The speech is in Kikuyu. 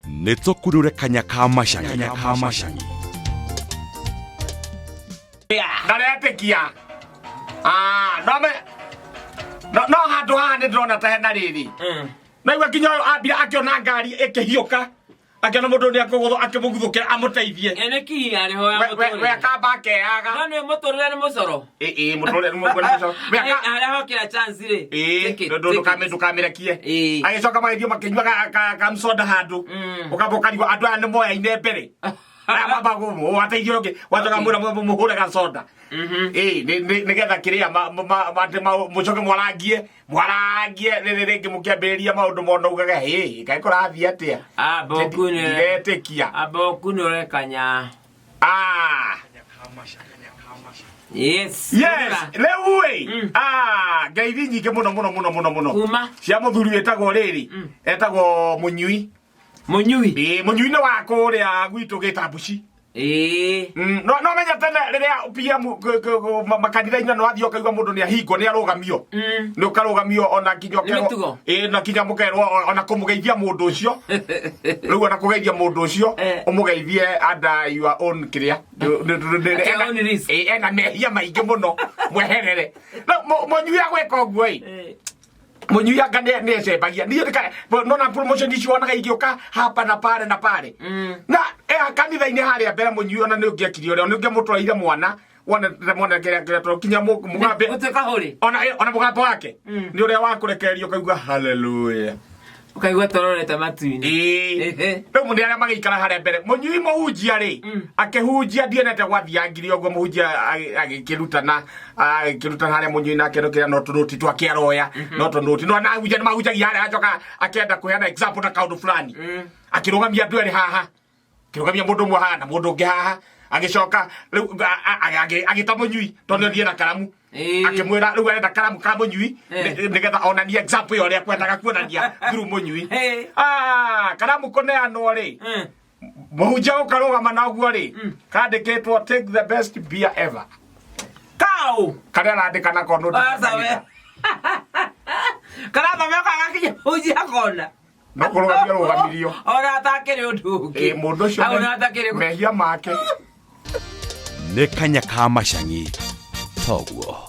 Nĩ tũkurure kanya ka macangi. Kanya ka macangi. Ndaretĩkia. Ah, no me no no handũ haha nĩ ndĩrona ta hena rĩrĩ. Naigua nginya ũyũ ambia akĩona ngari ĩkĩhiũka, akĩona mũndũ nĩ akũgũthwo, akĩmũguthũkĩra amũteithie. Ĩ nĩ kii arĩ ho ya We mũtũrĩre. akamba akeaga. No nĩ mũtũrĩre nĩ mũcoro. Ĩ ĩ mũtũrĩre nĩ mũcoro. We aka Harĩa hokĩra chance rĩ. Ĩĩ, Take it, ndũ- take it. ndũkamĩrekie. Ĩĩ. Agĩcoka magĩthiĩ makĩnyua kamcoda handũ. Ũkamba ũkarigwo andũ aya nĩ moyaine mbere. Aya wateithio ũngĩ wacoka mwĩra mũhũre gacoda. Ĩĩ, nĩgetha kĩrĩa atĩ mũcoke mwarangie mwarangie rĩrĩ rĩngĩ mũkĩambĩrĩria maũndũ mona ugage hĩ kaĩ kũrathiĩ atĩa. Amboku nĩ Ndiretĩkia. Amboku nĩ ũrekanya. Ah. Yes. Yes, rĩu ĩ ah, ngeithi nyingĩ mũno mũno mũno mũno mũno Kuma? cia mũthuri wĩtagwo rĩrĩ etagwo mũnyui. Mũnyui. Ĩĩ, mũnyui nĩ wa kũrĩa gwitũ gĩtambuci. Ĩĩ. No menya tene rĩrĩa PM makanitha-inĩ no athiĩ ũkaigua mũndũ nĩ ahingwo, nĩ arũgamio, nĩ ũkarũgamio ona nginya Nĩ ũkerwo mĩtugo. Ĩĩ, na nginya mũkerwo ona kũmũgeithia mũndũ ũcio rĩu, ona kũgeithia mũndũ ũcio ũmũgeithie under your own kĩrĩa. At your own risk. Ĩĩ, ena mehia maingĩ mũno, mweherere. No mũnyui agwĩka ũguo ĩ, mũnyui anga nĩ ecembagia niĩ nona promotion icio wonaga igĩũka hapa na pale na pale na kanitha-inĩ harĩa mbere. Mũnyui ona nĩ ũngĩekire ũrĩa nĩ ũngĩamũtwarĩire mwana wone mwana kĩrĩa kĩrĩa tondũ kinya mũgambe Gũtuĩka hũrĩ. Ona mũgambo wake nĩ ũrĩa wa kũrekererio ũkaigua haleluya. Ũkaigua tũrorete matu-inĩ. Ĩĩ. Rĩu nĩ arĩa magĩikara harĩa mbere, mũnyui mũhunjia rĩ, akĩhunjia ndienete gwathiangire ũguo. Mũhunjia agĩkĩrutana harĩa mũnyui nake nũkĩrĩa no tũnũti twake aroya, no tũnũti no anahunjia nĩ mahunjagia harĩa, acoka akĩenda kũheana example na kaũndũ fulani, akĩrũgamia andũ erĩ haha, akĩrũgamia mũndũ ũmwe haha na mũndũ ũngĩ haha, agĩcoka rĩu agĩta mũnyui tondũ nĩ na karamu. Akĩmwĩra rĩu arenda karamu ka mũnyui nĩgetha onanie example ĩyo ũrĩa kwendaga kuonania through mũnyui. Ah, karamu kũneanwo rĩ, mũhunjia gũkarũgama na ũguo rĩ, kandĩkĩtwo "Take the best beer ever". Kau. Karĩa arandĩka nako nũ. Aca we. Karathome kagakinya mũhunjia kona. No kũrũgamio rũgamirio. Ona atakĩrĩ ũndũ ũngĩ. Ĩ, mũndũ ũcio Ona atakĩrĩ. mehia make. Nĩ kanya ka macangi toguo.